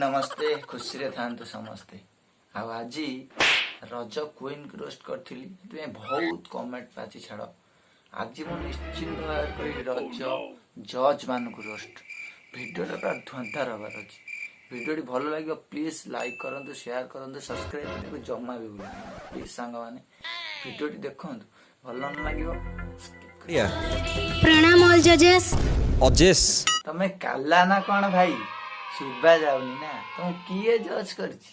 ନମସ୍ତେ, ଖୁସିରେ ଥାଆନ୍ତୁ ସମସ୍ତେ। ଆଉ ଆଜି ରଜ କୁଇନ୍କୁ ରୋଷ୍ଟ କରିଥିଲି, ସେଥିପାଇଁ ବହୁତ କମେଣ୍ଟ ପାଚି। ଛାଡ଼, ଆଜି ମୁଁ ନିଶ୍ଚିନ୍ତ ଭାବରେ କରିବି ରଜ ଜଜ୍ ମାନଙ୍କୁ ରୋଷ୍ଟ। ଭିଡ଼ିଓଟା ପୁରା ଧୁଆଁଧାର ହେବାର ଅଛି। ଭିଡ଼ିଓଟି ଭଲ ଲାଗିବ, ପ୍ଲିଜ୍ ଲାଇକ୍ କରନ୍ତୁ, ସେୟାର କରନ୍ତୁ, ସବସ୍କ୍ରାଇବ୍ କରିବାକୁ ଜମା ବି ଭୁଲନ୍ତୁ, ପ୍ଲିଜ୍। ସାଙ୍ଗମାନେ, ଭିଡ଼ିଓଟି ଦେଖନ୍ତୁ, ଭଲ ନ ଲାଗିବ skip। ପ୍ରଣାମ ଅଲ୍ ଜଜେସ୍। ଅଜେସ୍। ତମେ କାଲା ନା କଣ ଭାଇ? ଶୁଭା ଯାଉନି ନା? ତମକୁ କିଏ ଜଜ୍ କରିଛି?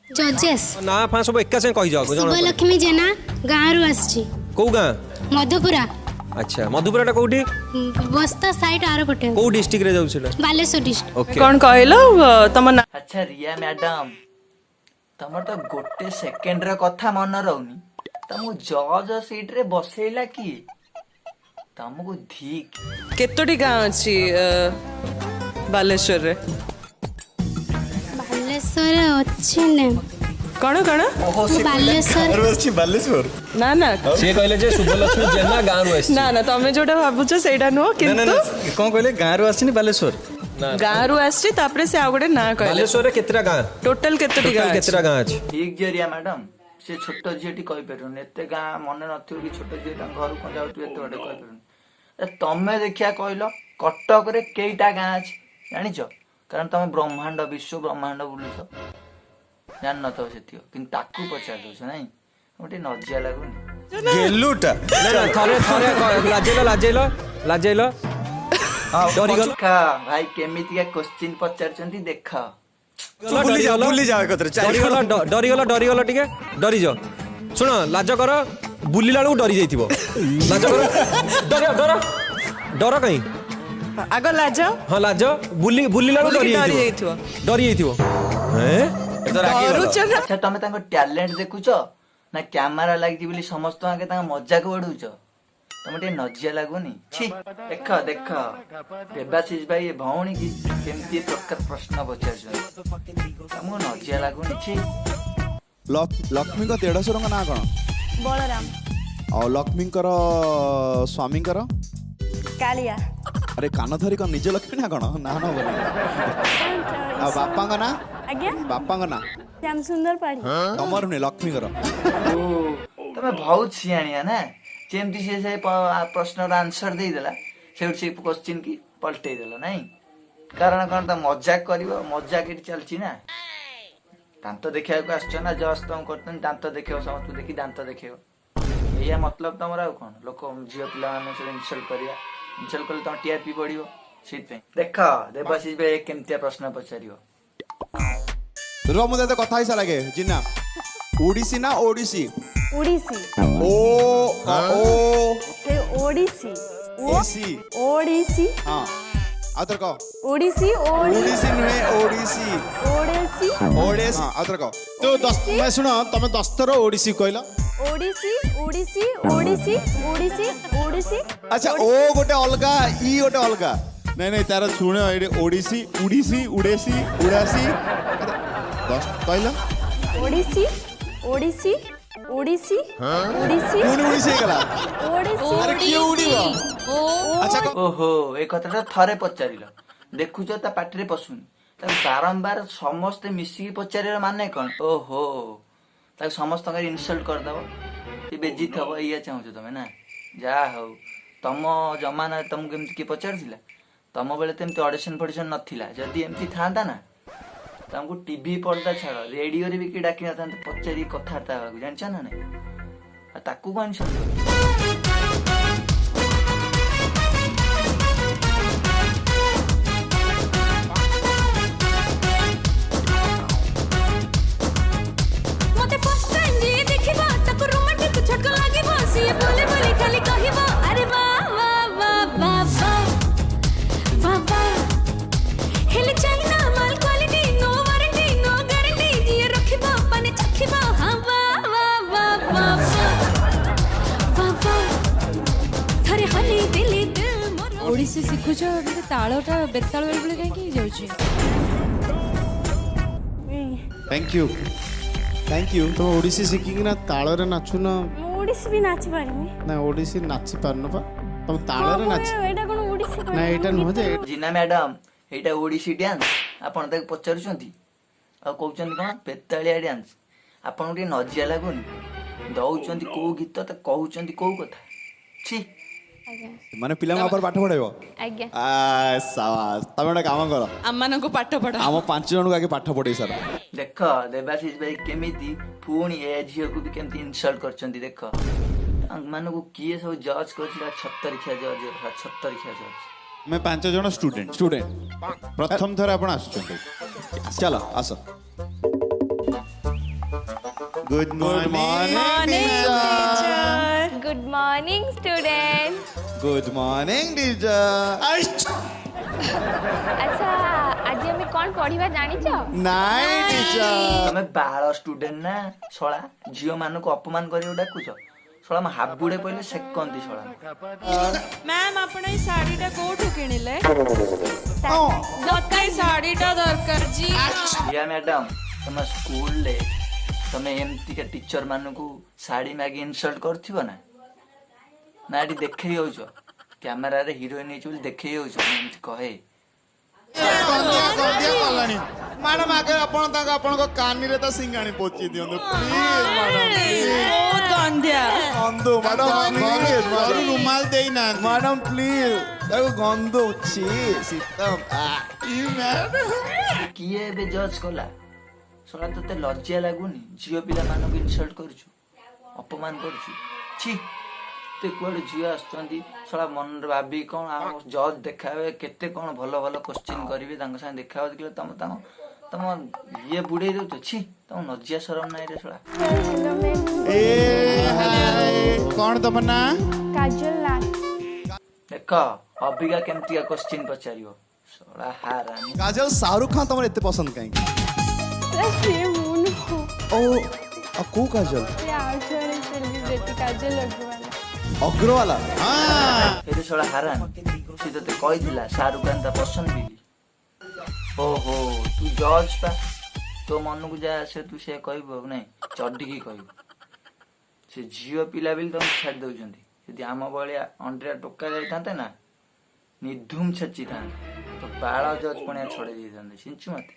ଜଜେସ୍। ନା ଫା ସବୁ ଏକା ସାଙ୍ଗେ କହିଯାଅ ଜଣ। ଶୁଭଲକ୍ଷ୍ମୀ ଜେନା, ଗାଁରୁ ଆସିଛି। କୋଉ ଗାଁ? ମଧୁପୁରା। ଆଚ୍ଛା, ମଧୁପୁରାଟା କୋଉଠି? ବସ୍ତା ସାଇଡ୍ ଆର ପଟେ। କୋଉ ଡିଷ୍ଟ୍ରିକ୍ଟରେ ଯାଉଛି ସେଟା? ବାଲେଶ୍ୱର ଡିଷ୍ଟ୍ରିକ୍ଟ। ଓକେ। କଣ କହିଲ ତମ ନାଁ? ଆଚ୍ଛା ରିୟା ମ୍ୟାଡାମ, ତମର ତ ଗୋଟେ ସେକେଣ୍ଡର କଥା ମନେ ରହୁନି, ତମକୁ ଜଜ ସିଟରେ ବସେଇଲା କିଏ? ତମକୁ ଧିକ୍। କେତୋଟି ଗାଁ ଅଛି ବାଲେଶ୍ୱରରେ? ବାଲେଶ୍ୱର ଅଛି ନା? କଣ କଣ? ଓହୋ, ସେ ବାଲେଶ୍ୱର। ଆସିଛି ବାଲେଶ୍ୱର। ନା ନା। ସିଏ କହିଲେ ଯେ ଶୁଭଲକ୍ଷ୍ମୀ ଜେନା ଗାଁରୁ ଆସିଛି। ନା ନା, ତମେ ଯୋଉଟା ଭାବୁଛ ସେଇଟା ନୁହଁ। ନା ନା। କିନ୍ତୁ କଣ କହିଲେ? ଗାଁରୁ ଆସିନି ବାଲେଶ୍ୱର? ଗାଁରୁ ଆସିଛି, ତାପରେ ସେ ଆଉ ଗୋଟେ ନାଁ କହିଲେ। ବାଲେଶ୍ୱରରେ କେତେଟା ଗାଁ? ଟୋଟାଲ କେତୋଟି ଗାଁ ଟୋଟାଲ ଅଛି? କେତେଟା ଗାଁ ଅଛି? ଠିକ ଯେ ରିୟା ମ୍ୟାଡାମ, ସେ ଛୋଟ ଝିଅଟି କହିପାରିବନି ଏତେ ଗାଁ ମନେ ନଥିବ କି ଛୋଟ ଝିଅ ତାଙ୍କ ଘରୁ କଣ ଯାଉଥିବ ଏତେ ବାଟ, କହିପାରିବନି। ଏ ତମେ ଦେଖିଆ କହିଲ, କଟକରେ କେଇଟା ଗାଁ ଅଛି ଜାଣିଛ? କାରଣ ତମେ ବ୍ରହ୍ମାଣ୍ଡ ବିଶ୍ୱ ବ୍ରହ୍ମାଣ୍ଡ ବୁଲୁଛ, ଜାଣିନଥିବ ସେତିକ, କିନ୍ତୁ ତାକୁ ପଚାରି ଦଉଛ। ନାଇଁ, ତମକୁ ଟିକେ ନଜିଆ ଲାଗୁନି? ଗେଲୁଟା। ନା ନା, ଥରେ ଥରେ ଲାଜେଇଲ, ଲାଜେଇଲ, ଲାଜେଇଲ, ଡରିଗଲ। ଦେଖ ଭାଇ, କେମିତିକା କୋଶ୍ଚିନ୍ ପଚାରୁଛନ୍ତି ଦେଖ। ବୁଲି ଯାଅ, ବୁଲି ଯାଅ ଏକଥରେ ଚାରି। ଡରିଗଲ, ଡରିଗଲ, ଡରିଗଲ, ଟିକେ ଡରିଯାଅ। ଶୁଣ, ଲାଜ କର, ବୁଲିଲା ବେଳକୁ ଡରି ଯାଇଥିବ। ଲାଜ କର, ଡର, ଡର, ଡର କାଇଁ? ଆଗ ଲାଜ। ହଁ, ଲାଜ, ବୁଲି ବୁଲିଲା ବେଳକୁ ବୁଲିକି ଡରି ଡରି ଯାଇଥିବ, ଯାଇଥିବ। ଡରି ଯାଇଥିବ। ଏଁ? ଡରୁଛ ନା? ଆଚ୍ଛା, ତମେ ତାଙ୍କ ଟ୍ୟାଲେଣ୍ଟ ଦେଖୁଛ ନା କ୍ୟାମେରା ଲାଗିଛି ବୋଲି ସମସ୍ତଙ୍କ ଆଗେ ତାଙ୍କ ମଜାକ ଉଡଉଛ? ତମେ ଟିକେ ନଜିଆ ଲାଗୁନି? ଛି। ଦେଖ ଦେଖ, ଦେବାଶିଷ ଭାଇ ଏ ଭଉଣୀ କି କେମିତି ପ୍ରକାର ପ୍ରଶ୍ନ ପଚାରୁଛନ୍ତି। ତମକୁ ନଜିଆ ଲାଗୁନି? ଛି। ଲକ୍ଷ୍ମୀଙ୍କ ଦେଢଶୁରଙ୍କ ନାଁ କଣ? ବଳରାମ। ଆଉ ଲକ୍ଷ୍ମୀଙ୍କର ସ୍ୱାମୀଙ୍କର? କାଳିଆ। ଆରେ, କାନ ଧରି କଣ ନିଜ ଲକ୍ଷ୍ମୀ ନା କଣ ନା ନବନି? ଆଉ ବାପାଙ୍କ ନାଁ? ଆଜ୍ଞା? ବାପାଙ୍କ ନାଁ? ଶ୍ୟାମସୁନ୍ଦର ପାଢୀ। ତମର ନୁହେଁ, ଲକ୍ଷ୍ମୀଙ୍କର। ଓ, ତମେ ବହୁତ ସିଆଣିଆ ନା? ଯେମିତି ସେ ସେ ପ୍ରଶ୍ନର ଆନ୍ସର ଦେଇଦେଲା, ସେଇଠୁ ସେ କୋଶ୍ଚିନ୍ କି ପଲଟେଇ ଦେଲା। ନାଇଁ, କାରଣ କଣ ତ ମଜାକ କରିବ, ମଜାକ ଏଠି ଚାଲିଛି ନା। ଦାନ୍ତ ଦେଖିବାକୁ ଆସିଛ ନା, ଜଜ୍ ତମ କରୁଛନ୍ତି, ଦାନ୍ତ ଦେଖେଇବ, ସମସ୍ତଙ୍କୁ ଦେଖି ଦାନ୍ତ ଦେଖେଇବ, ଏଇଆ ମତଲବ ତମର। ଆଉ କଣ? ଲୋକ ଝିଅ ପିଲାମାନଙ୍କୁ ସବୁ ଇନସଲ୍ଟ କରିବା, ଇନସଲ୍ଟ କଲେ ତମ ଟିଆରପି ବଢିବ, ସେଇଥିପାଇଁ। ଦେଖ ଦେବାଶିଷ ଭାଇ କେମିତିଆ ପ୍ରଶ୍ନ ପଚାରିବ। ରୁହ, ମୁଁ ତତେ କଥା ହେଇସାରିଲାଗେ। ଜିନା, ଓଡ଼ିଶୀ ନା ଓଡ଼ିଶୀ? ଓଡ଼ିଶୀ। ଓ ଓ। ସେ ଓଡ଼ିଶୀ। ଓଡ଼ିଶୀ। ଓଡ଼ିଶୀ। ହଁ, ଆଉ ଥରେ କହ। ଓଡ଼ିଶୀ। ଓଡ଼ିଶୀ ନୁହେଁ, ଓଡ଼ିଶୀ। ଓଡ଼ିଶୀ। ଓଡ଼ିଶୀ। ଆଉ ଥରେ କହ। ତ ଦଶ, ଶୁଣ, ତମେ 10 ଥର ଓଡ଼ିଶୀ କହିଲ। ଓଡ଼ିଶୀ, ଓଡ଼ିଶୀ, ଓଡ଼ିଶୀ, ଓଡ଼ିଶୀ, ଓଡ଼ିଶୀ। ଆଚ୍ଛା, ଓ ଗୋଟେ ଅଲଗା, ଇ ଗୋଟେ ଅଲଗା। ନାଇଁ ନାଇଁ, ତାର ଶୁଣ, ଏଇଠି ଓଡ଼ିଶୀ, ଉଡ଼ିଶୀ, ଉଡ଼େଶୀ, ଉଡ଼ାଶୀ, 10 କହିଲ। ଓଡ଼ିଶୀ, ଓଡ଼ିଶୀ, ଓଡ଼ିଶୀ, ଓଡ଼ିଶୀ। ପୁଣି ଓଡ଼ିଶୀ ହେଇଗଲା। ଓଡ଼ିଶୀ। ଆରେ, କିଏ ଉଡ଼ିବ? ଆଚ୍ଛା, କହ। ଓହୋ, ଏ କଥାଟା ଥରେ ପଚାରିଲ, ଦେଖୁଛ ତା ପାଟିରେ ପଶୁନି। ତାକୁ ବାରମ୍ବାର ସମସ୍ତେ ମିଶିକି ପଚାରିବାର ମାନେ କଣ? ଓହୋ, ତାକୁ ସମସ୍ତଙ୍କର ଇନସଲ୍ଟ କରିଦବ, ସେ ବେଜିତ ହବ, ଏଇଆ ଚାହୁଁଛ ତମେ ନା? ଯାହା ହଉ, ତମ ଜମାନାରେ ତମକୁ ଏମିତି କିଏ ପଚାରୁଥିଲା? ତମ ବେଳେ ତ ଏମିତି ଅଡିସନ ଫଡିସନ ନଥିଲା। ଯଦି ଏମିତି ଥାନ୍ତା ନା, ତମକୁ ଟିଭି ପର୍ଦ୍ଦା ଛାଡ଼, ରେଡିଓରେ ବି କିଏ ଡାକି ନଥାନ୍ତେ ପଚାରିକି କଥାବାର୍ତ୍ତା ହେବାକୁ, ଜାଣିଛ ନା ନାଇଁ? ଆଉ ତାକୁ କଣ ଇନସଲ୍ଟ କରିବ? ମତେ ଫାର୍ଷ୍ଟ ଟାଇମ୍ ଯିଏ ଦେଖିବ, ତାକୁ ରୋମାଣ୍ଟିକ ଝଟକା ଲାଗିବ। ସିଏ ବୋଲେ ବୋଲେ ଖାଲି କହିବ, ଆରେ ବା ବା ବା ବା ବା ବା ବା। ହେଲେ ଚାଇନା ମାଲ quality, no warranty, no guarantee. ଯିଏ ରଖିବ ପାନେ ଚାଖିବ, ହଁ, ବା ବା ବା ବା ବା ବା ବା। ଥରେ ହଲି ଦିଲି ଦିଲ ମୋର। ଓଡ଼ିଶୀ ଶିଖୁଛ, କିନ୍ତୁ ତାଳଟା ବେତାଳ ବେଳେ ବେଳେ କାହିଁକି ହେଇଯାଉଛି? Thank you, thank you. ତମେ ଓଡ଼ିଶୀ ଶିଖିକିନା ତାଳରେ ନାଚୁନ? ମୁଁ ଓଡ଼ିଶୀ ବି ନାଚି ପାରିବି। ନା, ଓଡ଼ିଶୀ ନାଚି ପାରୁନ ପା ତମେ ତାଳରେ ନାଚ। ଏଇଟା କଣ ଓଡ଼ିଶୀ? ନା, ଏଇଟା ନୁହଁ ଯେ। ଜିନା ମ୍ୟାଡାମ, ଏଇଟା ଓଡ଼ିଶୀ ଡ୍ୟାନ୍ସ? ଆପଣ ତାକୁ ପଚାରୁଛନ୍ତି ଆଉ କହୁଛନ୍ତି କ'ଣ ବେତାଳିଆ ଡ୍ୟାନ୍ସ। ଆପଣଙ୍କୁ ଟିକେ ନଜିଆ ଲାଗୁନି? ଦଉଛନ୍ତି କୋଉ ଗୀତ, ତ କହୁଛନ୍ତି କୋଉ କଥା, ଛି। ଆଜ୍ଞା। ମାନେ ପିଲାଙ୍କୁ ଆପଣ ପାଠ ପଢେଇବ? ଆଜ୍ଞା। ଆ ସାବାସ। ତମେ ଗୋଟେ କାମ କର, ଆମମାନଙ୍କୁ ପାଠ ପଢା। ଆମ 5 ଜଣଙ୍କୁ ଆଗେ ପାଠ ପଢେଇ ସାର। ଦେଖ ଦେବାଶିଷ ଭାଇ କେମିତି ପୁଣି ଏ ଝିଅକୁ ବି କେମିତି ଇନସଲ୍ଟ କରିଛନ୍ତି ଦେଖ। ତାଙ୍କମାନଙ୍କୁ କିଏ ସବୁ ଜଜ୍ କରୁଛି? ଛତରଖିଆ ଜଜ୍, ଛତରଖିଆ ଜଜ୍। ଆମେ 5 ଜଣ ଷ୍ଟୁଡେଣ୍ଟ। ଷ୍ଟୁଡେଣ୍ଟ। ପ୍ରଥମ ଥର ଆପଣ ଆସୁଛନ୍ତି। ଚାଲ ଆସ। Good morning. Good morning student. Good morning teacher. ଆଚ୍ଛା, ଆଜି ଆମେ କ'ଣ ପଢିବା ଜାଣିଛ? ନାଇଁ ଟିଚର। ତମେ ବାଳ ଷ୍ଟୁଡେଣ୍ଟ ନା ଶଳା, ଝିଅ ମାନଙ୍କୁ ଅପମାନ କରିବାକୁ ଡାକୁଛ? ଶଳା ମୋ ହାବୁଡେ ପଇଲେ ସେକନ୍ତି ଶଳା। ମ୍ୟାମ୍, ଆପଣ ଏଇ ଶାଢୀଟା କୋଉଠୁ କିଣିଲେ? ମତେ ଏଇ ଶାଢୀଟା ଦରକାର ଜି। ରିୟା ମ୍ୟାଡାମ, ତମ ସ୍କୁଲରେ ତମେ ଏମିତିକା ଟିଚର ମାନଙ୍କୁ ଶାଢୀ ମାଗି ଇନସଲ୍ଟ କରୁଥିବ ନା? ନା ଏଠି ଦେଖେଇ ହଉଛ କ୍ୟାମେରାରେ ହିରୋଇନ ହେଇଛି ବୋଲି ଦେଖେଇ ହଉଛ? ମୁଁ ଏମିତି କହେ। ଗନ୍ଧିଆ ଗନ୍ଧିଆ କଲାଣି ମ୍ୟାଡାମ। ଆଗେ ଆପଣ ତାଙ୍କ ଆପଣଙ୍କ କାନିରେ ତା ସିଙ୍ଗାଣି ପୋଛି ଦିଅନ୍ତୁ ପ୍ଲିଜ ମ୍ୟାଡାମ। ବହୁତ ଗନ୍ଧିଆ। ଗନ୍ଧୁ ମ୍ୟାଡାମ, ପ୍ଲିଜ। ଘରୁ ରୁମାଲ ଦେଇନାହାନ୍ତି। ମ୍ୟାଡାମ ପ୍ଲିଜ, ତାକୁ ଗନ୍ଧଉଛି ଶୀତ। କିଏ ଏବେ ଜଜ୍ କଲା? ଶଳା ତୋତେ ଲଜ୍ଜା ଲାଗୁନି? ଝିଅ ପିଲାମାନଙ୍କୁ ଇନସଲ୍ଟ କରୁଛୁ, ଅପମାନ କରୁଛୁ, ଛି। ଏତେ କୁଆଡେ ଝିଅ ଆସୁଛନ୍ତି ଶଳା, ମନରେ ଭାବି କଣ ଆମ ଜଜ୍ ଦେଖାବେ, କେତେ କଣ ଭଲ ଭଲ କୋଶ୍ଚିନ୍ କରିବେ, ତାଙ୍କ ସାଙ୍ଗେ ଦେଖା ହବ, ଦେଖିଲେ ତମ ତାଙ୍କ ତମ ଇଏ ବୁଡେଇ ଦଉଛ, ଛି। ତମ ଲଜ୍ଜା ସରମ ନାହିଁ ରେ ଶଳା। Hello ma'am. ଏ ହାଏ, କଣ ତମ ନାଁ? କାଜଲ ନାଥ। ଦେଖ ଅବିକା କେମିତିକା କୋଶ୍ଚିନ୍ ପଚାରିବ ଶଳା ହାରାମି। କାଜଲ, ଶାହରୁଖ ଖାନ ତମର ଏତେ ପସନ୍ଦ କାହିଁକି? ସାର୍, ସିଏ ମୁଁ ନୁହଁ। ଓ, ଆଉ କୋଉ କାଜଲ? ସେ ଆଉ ଜଣେ ସେଲିବ୍ରିଟି, କାଜଲ ଅଗ୍ରୱାଲ। ଅଗ୍ରୱାଲା। ଏବେ ଶଳା ହାରାମି, ସେ ତତେ କହିଥିଲା ଶାହରୁଖ ଖାନ ତା ପସନ୍ଦ ବୋଲି? ଓହୋ, ତୁ ଜଜ୍ ପା, ତୋ ମନକୁ ଯାହା ଆସେ ତୁ ସେୟା କହିବୁ ଆଉ ନାଇଁ ଚଢିକି କହିବୁ। ସେ ଝିଅ ପିଲା ବୋଲି ତମକୁ ଛାଡି ଦଉଛନ୍ତି। ଯଦି ଆମ ଭଳିଆ ଅଣ୍ଡିରା ଟୋକା ଯାଇଥାନ୍ତେ ନା, ନିଧୁମ ଛେଚିଥାନ୍ତେ। ତ ବାଳ ଜଜ୍ ପଣିଆ ଛଡେଇ ଦେଇଥାନ୍ତେ। ଚିହ୍ନିଛୁ ମତେ?